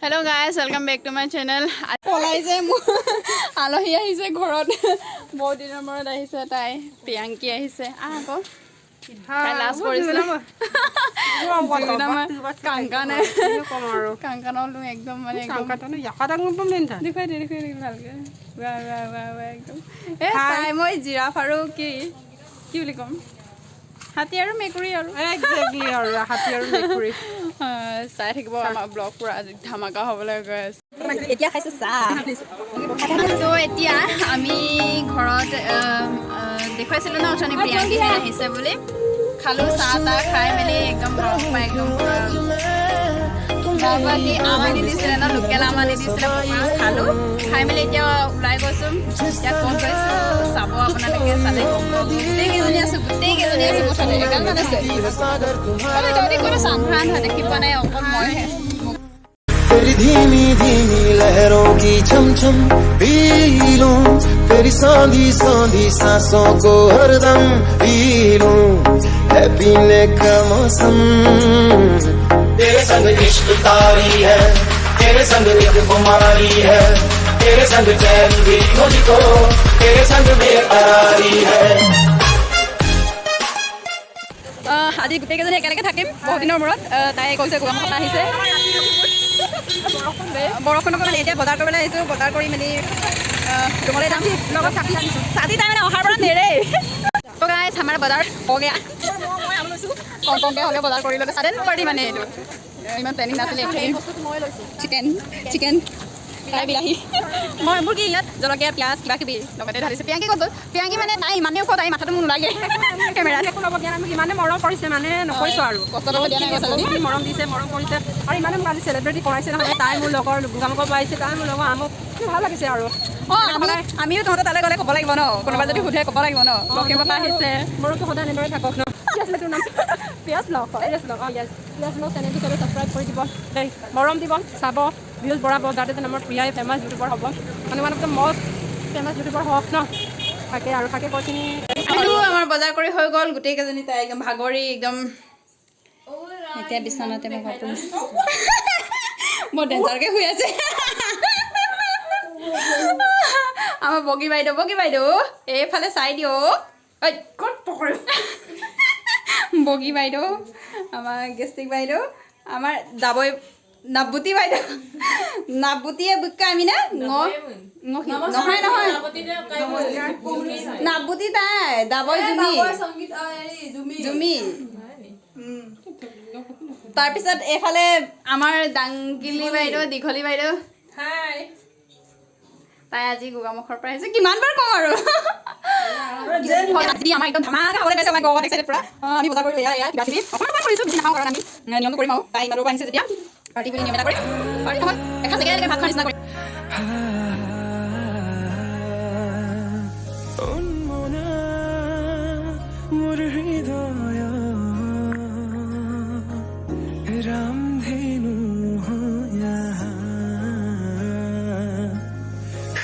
Hello guys, welcome back to my channel. পলাই যে মোৰ আলহী আহিছে ঘৰত, বহুত দিনৰ মূৰত আহিছে। তাই প্ৰিয়াংকী আহিছে। আহ আকৌ তাই লাজ কৰিছে। কাংকানে কাংকানলো একদম মানে একদম। দেখুৱাই দে, দেখুৱাই দে ভালকে। ৱা ৱা ৱা ৱা, একদম। এ তাই মই জিৰাফ আৰু কি কি বুলি ক'ম, হাতী আৰু মেকুৰী আৰু। আৰু হাতী আৰু মেকুৰী। চাই থাকিব আমাৰ ব্লগ, পুৰা আজি ধামাকা হ'বলৈ গৈ আছে। এতিয়া খাইছো চাহ। ত' এতিয়া আমি ঘৰত দেখুৱাইছিলোঁ ন অথনি প্ৰিয়াংকীহেঁত আহিছে বুলি। খালোঁ চাহ তাহ, খাই মেলি একদম গৰম পাই একদম পুৰা। তাৰপৰা কি আম আনি দিছিলে ন, লোকেল আম আনি দিছিলে, পকা খালোঁ। খাই মেলি এতিয়া ওলাই গৈছোঁ। এতিয়া ক'ত গৈছোঁ চাব আপোনালোকে, চালে গম পাব। গোটেইকেইজনী আছোঁ, গোটেইকেইজনী আছোঁ। মুঠতে এগালমান আছে। তহঁতি ক'ত আছ? আন্ধাৰ আন্ধাৰ, দেখি পোৱা নাই, অকল মইহে। तेरी धीमी धीमी लहरों की छम छम पी लूं, तेरी सौंधी सौंधी सांसों को हरदम पी लूं, है पीने का मौसम। तेरे संग इश्क तारी है, तेरे संग एक खुमारी है, तेरे संग चैन भी मुझको, तेरे संग बेकरारी है। আজি গোটেইকেইজনী একেলগে থাকিম বহুত দিনৰ মূৰত। তাই কৈছে গোগামুখত আহিছে। বৰষুণ অকণমান। এতিয়া বজাৰ কৰিবলৈ আহিছোঁ। বজাৰ কৰি মেলি ৰুমলৈ যাম। লগত ছাতি আনিছোঁ। ছাতি তাই মানে অহাৰ পৰা নেৰেই। তো গাইছ, আমাৰ বজাৰ हो गया। কম কমকৈ হ'লেও বজাৰ কৰি ল'লোঁ। ছাডেন পাৰ্টি মানে এইটো, ইমান প্লেনিং নাছিলে। চিকেন, চিকেন, তাই বিলাহী, মই মোৰ কি ইয়াত জলকীয়া, পিঁয়াজ, কিবা কিবি লগতে ঢালিছোঁ। প্ৰিয়াংকী ক'ত গ'ল? প্ৰিয়াংকী মানে তাই ইমানেই ওখ, তাই মাথাটো মোৰ নোলাগে কেমেৰাত। একো ল'ব দিয়া নাই, মোক ইমানে মৰম কৰিছে, মানে নকৈছোঁ আৰু। কষ্ট ল'ব দিয়া নাই ছোৱালীজনী। বহুত মৰম দিছে, মৰম কৰিছে আৰু ইমানে মোক আজি চেলিব্ৰেটি কৰাইছে নহয়। তাই মোৰ লগৰ গোগামুখৰ পৰা আহিছে, তাই মোৰ লগৰ আমুক, ভাল লাগিছে আৰু। অঁ, আমিও তহঁতৰ তালৈ গ'লে ক'ব লাগিব ন, কোনোবা যদি সোধে ক'ব লাগিব ন, লখিমপুৰৰ পৰা আহিছে। মোৰতো সদায় এনেদৰে থাকক ন। কি আছিলে তোৰ নাম? পিয়াজ ব্লগ, পিয়াজ ব্লগ। অঁ য়েছ, পিয়াজ ব্লগ চেনেলটো চবে ছাবস্ক্ৰাইব কৰি দিব দেই, মৰম দিব, চাব, ভিউজ বঢ়াব, যাতে যেন আমাৰ প্ৰিয়াই ফেমাছ ইউটিউবাৰ হ'ব, মানে one of the most famous YouTuber হওক ন। তাকে আৰু তাকে কৈখিনি। আৰু আমাৰ বজাৰ কৰি হৈ গ'ল। গোটেইকেইজনী তাই একদম ভাগৰি একদম এতিয়া বিচনাতে ভাগৰ পৰিছে। বৰ ডেঞ্জাৰকৈ শুই আছে আমাৰ বগী বাইদেউ। বগী বাইদেউ, এইফালে চাই দিয়ক। ঐ ক'ত পকৰি। বগী বাইদেউ, আমাৰ গেষ্টিক বাইদেউ, আমাৰ দাবৈ নাবুতি বাইদেউ। নাবুতিয়ে বুকা আমি না নহয় নহয়, নাবুতি তাই দাবৈ জুমি জুমি। তাৰপিছত এইফালে আমাৰ ডাংগিলি বাইদেউ, দীঘলী বাইদেউ। তাই আজি গোগামুখৰ পৰা আহিছে। কিমান বাৰ কম আৰু। আজি আমাৰ একদম ধামাকা হ'বলৈ গৈছে। আমাৰ গড় এক্সাইটেড পুৰা। আমি বজাৰ কৰিলোঁ, এয়া এয়া কিবা কিবি অকণমান অকণমান কৰিছোঁ, বেছি নাখাওঁ, কাৰণ আমি নিয়মটো কৰিম আৰু তাই ইমানৰ পৰা আনিছে যেতিয়া পাৰ্টি বুলি নিয়ম এটা কৰিম। পাৰ্টি নহয়, এসাঁজ একেলগে ভাত খোৱাৰ নিচিনা কৰিম। উন্মনা মোৰ হৃদয় ৰামধেনু হৈয়া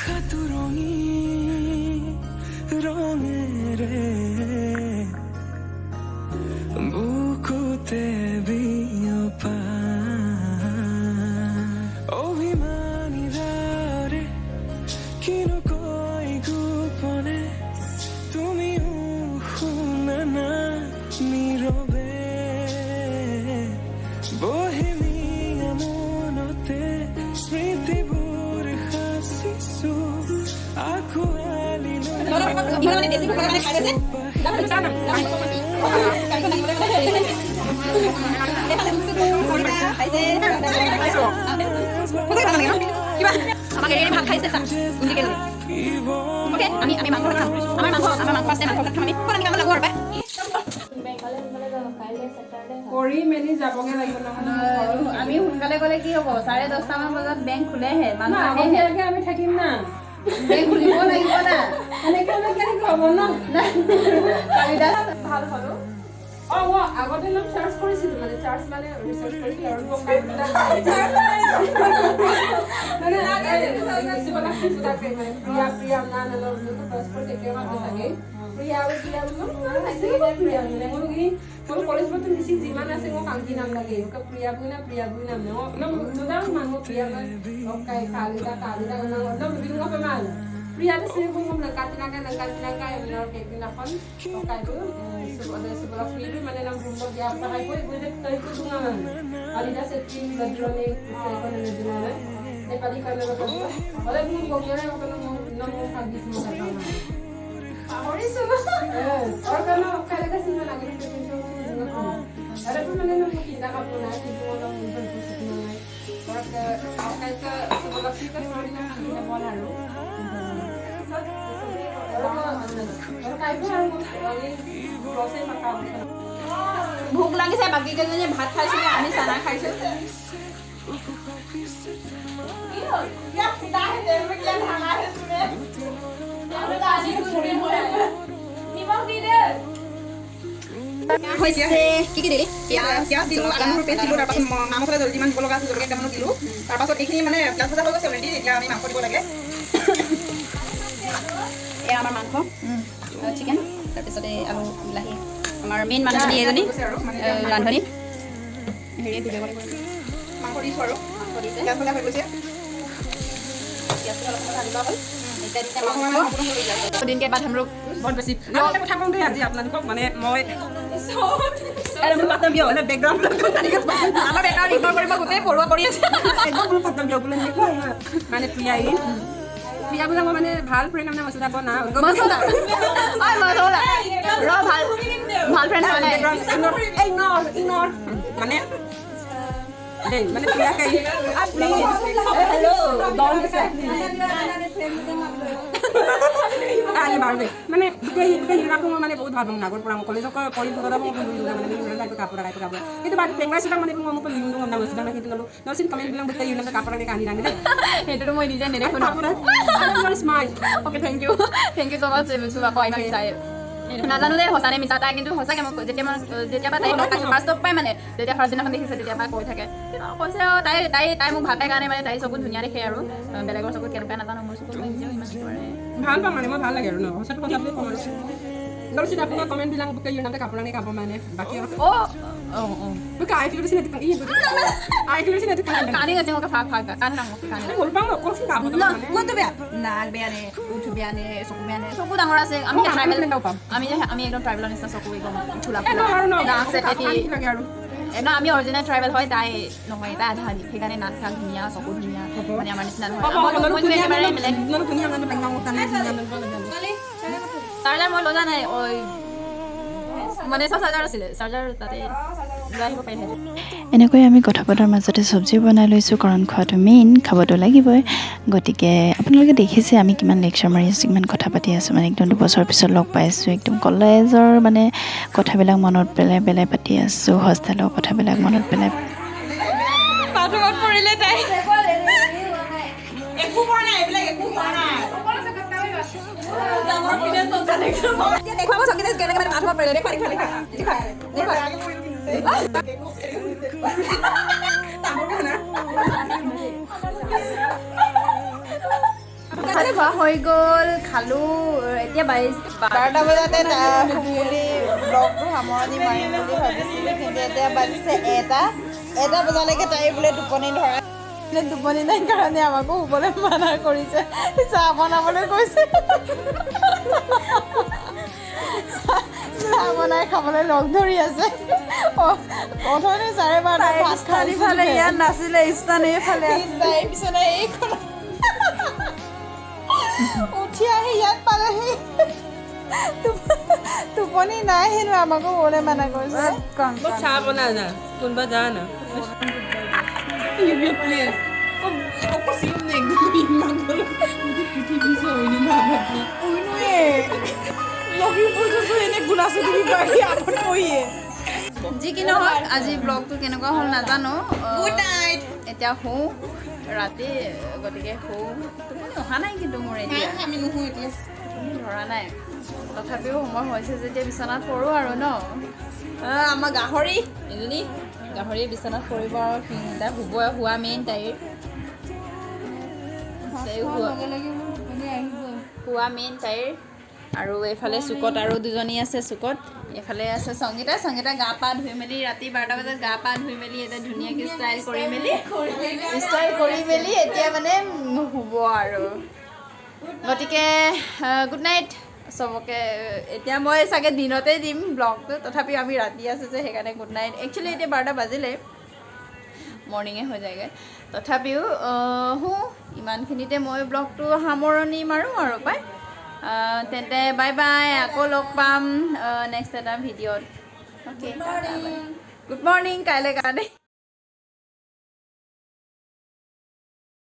সাতোৰঙী ৰঙেৰে বুকুতে বিয়পা অভিমানী দৰে কিনো কয় গোপনে, তুমিও শুনা না নীৰৱে, বহেমীয়া মনতে স্মৃতিবোৰ সাঁচিছো আঁকোৱালি লৈ। ইমান মানে বেছি ভোক লগা কাৰণে খাই লৈছে। গাড়ীখন দাঙিবলৈ মানে হেৰি এইফালে খাইছে। সঁচাকৈ ভাল নালাগে ন কিবা। আমাক এৰি এৰি ভাত খাইছে চা গোটেইকেইজনী। অ'কে, আমি মাংস ভাত খাম। আমাৰ মাংস আছে, মাংস ভাত খাম আমি। ক'ত আমি কামত লাগো আৰু পাই। কৰি মেলি যাবগে লাগিব, নহ'লে আমি সোনকালে গ'লে কি হ'ব, 10:30মান বজাত বেংক খোলেহে, মানুহ আহেহে। আগতীয়াকে আমি থাকিম না। বেংক খুলিব লাগিব না। এনেকে হ'লে কেনেকে হ'ব ন? কালিদাস ভাল হ'লো। অঁ, মই আগতে নাম চাৰ্চ কৰিছিলোঁ, মানে চাৰ্চ মানে ৰিচাৰ্চ কৰিছিলোঁ আৰু মানে মানে প্ৰিয়া প্ৰিয়া না না চাৰ্চ কৰি তেতিয়া চাগে প্ৰিয়া আৰু প্ৰিয়া প্ৰিয়া মানে মই কি মোৰ কলেজত মিচিং যিমান আছে, মোক আংকি নাম লাগে, প্ৰিয়া বুলি না, প্ৰিয়া বুলি নাম। নাজানো মানুহ। Okay, kalida kalida nang bingo pa man. Priya sing kung langkat langkat langkat yang dinakon okay ko subala free মানে নাম রুম দিয়া পাই কই বুঝে তই কো দুঙা আলিদা সেটিং লদ্রনে সে কোন দিনা নেপালি কানে ওলে মুন গমিয়া কোন নম খাগি সুমা পাহৰিছো আর কেন কালে কাছে না লাগে আরে মানে নম কিনা কাপড় না কিন্তু নম নাই আর কাইকা সুবলা ফ্রি কা সরি না বল আৰু ভোক লাগিছে, বাকী কেইজনীয়ে ভাত খাইছিলে, আমি চানা খাইছো। হৈছে কি কি দিলি? পিঁয়াজ দিলোঁ, আদা নহৰু পেষ্ট দিলোঁ, তাৰপাছত মা মছলা যিমান দিব লগা আছে জলকীয়া কেইটামানো দিলোঁ। তাৰপাছত এইখিনি মানে পিঁয়াজ ভজা হৈ গৈছে অলৰেডি, এতিয়া আমি মাংস দিব লাগে। এয়া আমাৰ মাংস চিকেন, তাৰপিছতে আলু বিলাহী। আমাৰ মেইন মানুহজনী এইজনী ৰান্ধনী, হেৰি ভিডিঅ' কল কৰিম। মাংস দিছোঁ আৰু মাংস দিছে, পিঁয়াজ ভজা হৈ গৈছে। পিঁয়াজটো অলপ সময় ভাজি লোৱা হ'ল, এতিয়া দিছে অলপ সময় মাংস। সম্পূৰ্ণ হৈ গৈছে। दिन के बाद हम लोग বহুত বেছি আৰু এটা কথা কওঁ দেই আজি আপোনালোকক, মানে মই বেকগ্ৰাউণ্ড আমাৰ বেকগ্ৰাউণ্ড ইগন'ৰ কৰিব, গোটেই পৰুৱা কৰি আছে। একদম পাতম বিয়া বোলে এনেকুৱা মানে প্ৰিয়াই প্ৰিয়া বোলে মই মানে ভাল ফ্ৰেণ্ড মানে মছলা না মছলা ঐ মছলা ৰ ভাল ভাল ফ্ৰেণ্ড হোৱা নাই। ইগন'ৰ ইগন'ৰ মানে দেই মানে প্ৰিয়াকে প্লিজ হেল্ল' আনি বাৰু দেই, মানে গোটেই গোটেই হিৰাকো মই মানে বহুত ভাল পাওঁ। আগৰ পৰা মই কলেজৰ পঢ়ি থকা মই মানে কাপোৰ কাপোৰ কাপোৰ কিন্তু বাকী টেংৰা চিটাং মানে মই মোক লিংগ নাম চিটাং কিন্তু নলো নচিন কমেণ্ট বিলাক গোটেই হিৰাক কাপোৰ কানি ৰাঙি দেই। সেইটোতো মই নিজে নেদেখো ন। কাপোৰ smile. Okay, thank you, thank you so much. আকৌ ইমান চাই নাজানো দেই সঁচা নে মিছা তাই, কিন্তু সঁচাকৈ মই যেতিয়া মই যেতিয়াৰ পৰা তাইক লগ পাইছোঁ, ফাৰ্ষ্ট পাই মানে যেতিয়া ফাৰ্ষ্ট দিনাখন দেখিছে তেতিয়াৰ পৰা কৈ থাকে, কৈছে আৰু তাই তাই তাই মোক ভাল পাই কাৰণে মানে তাইৰ চকুত ধুনীয়া দেখে আৰু বেলেগৰ চকুত কেনেকুৱা নাজানো, মোৰ চকুত মই নিজেও ইমান কৰে। ভাল পাওঁ মানে মই ভাল লাগে আৰু ন সঁচাটো কথা বুলি কওঁ আৰু নৰচিন আপোনাৰ কমেণ্ট বিলাক গোটেই ইউনাতে কাপোৰ আনি কাপোৰ মানে বাকী আৰু অঁ অঁ অঁ আই ফিল আই ফিল কানি আছে মোক ফাক ফাক কান নাম কানি ভাল পাওঁ নকলচোন কাপোৰ মানে কোনটো বেয়া? নাক বেয়া নে উঠ বেয়া নে চকু বেয়া নে? চকু ডাঙৰ আছে, আমি ট্ৰাইবেল পাম আমি যে আমি একদম ট্ৰাইবেলৰ নিচিনা, চকু একদম থোলা আৰু ন নাক চেপেটি লাগে আৰু ন আমি অৰিজিনেল ট্ৰাইবেল হয়, তাই নহয়, তাই আধা আধি, সেইকাৰণে নাক চাক ধুনীয়া, চকু ধুনীয়া, মানে আমাৰ নিচিনা নহয়। মইতো একেবাৰে বেলেগ। চাৰ্জাৰ মই লৈ যোৱা নাই, ঐ মানে চব চাৰ্জাৰ আছিলে, চাৰ্জাৰ তাতে লৈ আহিব পাৰিলে। এনেকৈ আমি কথা পতাৰ মাজতে চব্জিও বনাই লৈছোঁ, কাৰণ খোৱাটো মেইন, খাবতো লাগিবই। গতিকে আপোনালোকে দেখিছে আমি কিমান লেকচাৰ মাৰি আছোঁ, কিমান কথা পাতি আছোঁ, মানে একদম 2 বছৰ পিছত লগ পাইছোঁ, একদম কলেজৰ মানে কথাবিলাক মনত পেলাই পেলাই পাতি আছোঁ, হোষ্টেলৰ কথাবিলাক মনত পেলাই। বাথৰুমত পৰিলে তাই। একো কৰা নাই, এইবিলাক একো কৰা নাই। দেখুৱাব চকীতে কেনেকে মানে বাথৰুমত পৰিলে, দেখুৱা দেখুৱা দেখুৱা দেখুৱা দেখুৱা। ভাত খোৱা হৈ গ'ল, খালোঁ, এতিয়া 22 12টা বজাতে বুলি ব্লগটো সামৰণি মাৰিম বুলি ভাবিছিলোঁ, কিন্তু এতিয়া বাজিছে 1টা। 1টা বজালৈকে তাই বোলে টোপনি ধৰা, টোপনি নাই কাৰণে আমাকো শুবলৈ মানা কৰিছে, চাহ বনাবলৈ কৈছে, চাহ বনাই খাবলৈ লগ ধৰি আছে। অথনি 12:30ত ভাত খাইছিলে, ইয়াত নাছিলে, ইস্তান এইফালে। তাইৰ বিচনা এইখন, উঠি আহি ইয়াত পালেহি, টোপনি নাই হেনো, আমাকো শুবলৈ মানা কৰিছে। চাহ বনা না কোনোবা যা না প্লিজ। লখিমপুৰ এনে গুণাচো তুমি পাৰি আগত পঢ়িয়ে। যি কি নহওক, আজি ব্লগটো কেনেকুৱা হ'ল নাজানো। Good night. এতিয়া শুওঁ, ৰাতি গতিকে শুওঁ। টোপনি অহা নাই কিন্তু মোৰ এতিয়া আমি নুশু এতিয়া। টোপনি ধৰা নাই, তথাপিও সময় হৈছে যেতিয়া বিচনাত পৰোঁ আৰু ন। আমাৰ গাহৰি। এজনী গাহৰি বিচনাত পৰিব আৰু তাই শুব, শোৱা মেইন তাইৰ, তাইৰ শোৱা মেইন তাইৰ। আৰু এইফালে চুকত আৰু দুজনী আছে চুকত। এইফালে আছে সংগীতা। সংগীতা গা পা ধুই মেলি ৰাতি 12টা বজাত গা পা ধুই মেলি এতিয়া ধুনীয়াকৈ ষ্টাইল কৰি মেলি এতিয়া মানে শুব আৰু। গতিকে গুড নাইট চবকে। এতিয়া মই চাগে দিনতে দিম ব্লগটো, তথাপি আমি ৰাতি আছোঁ যে, সেইকাৰণে গুড নাইট। একচুৱেলি এতিয়া 12টা বাজিলে, মৰ্ণিঙে হৈ যায়গৈ। তথাপিও শু, ইমানখিনিতে মই ব্লগটো সামৰণি মাৰোঁ আৰু পাই। তেন্তে বাই বাই, আকৌ লগ পাম নেক্সট এটা ভিডিঅ'ত। অ'কে, গুড মৰ্ণিং কাইলৈ কাৰণে।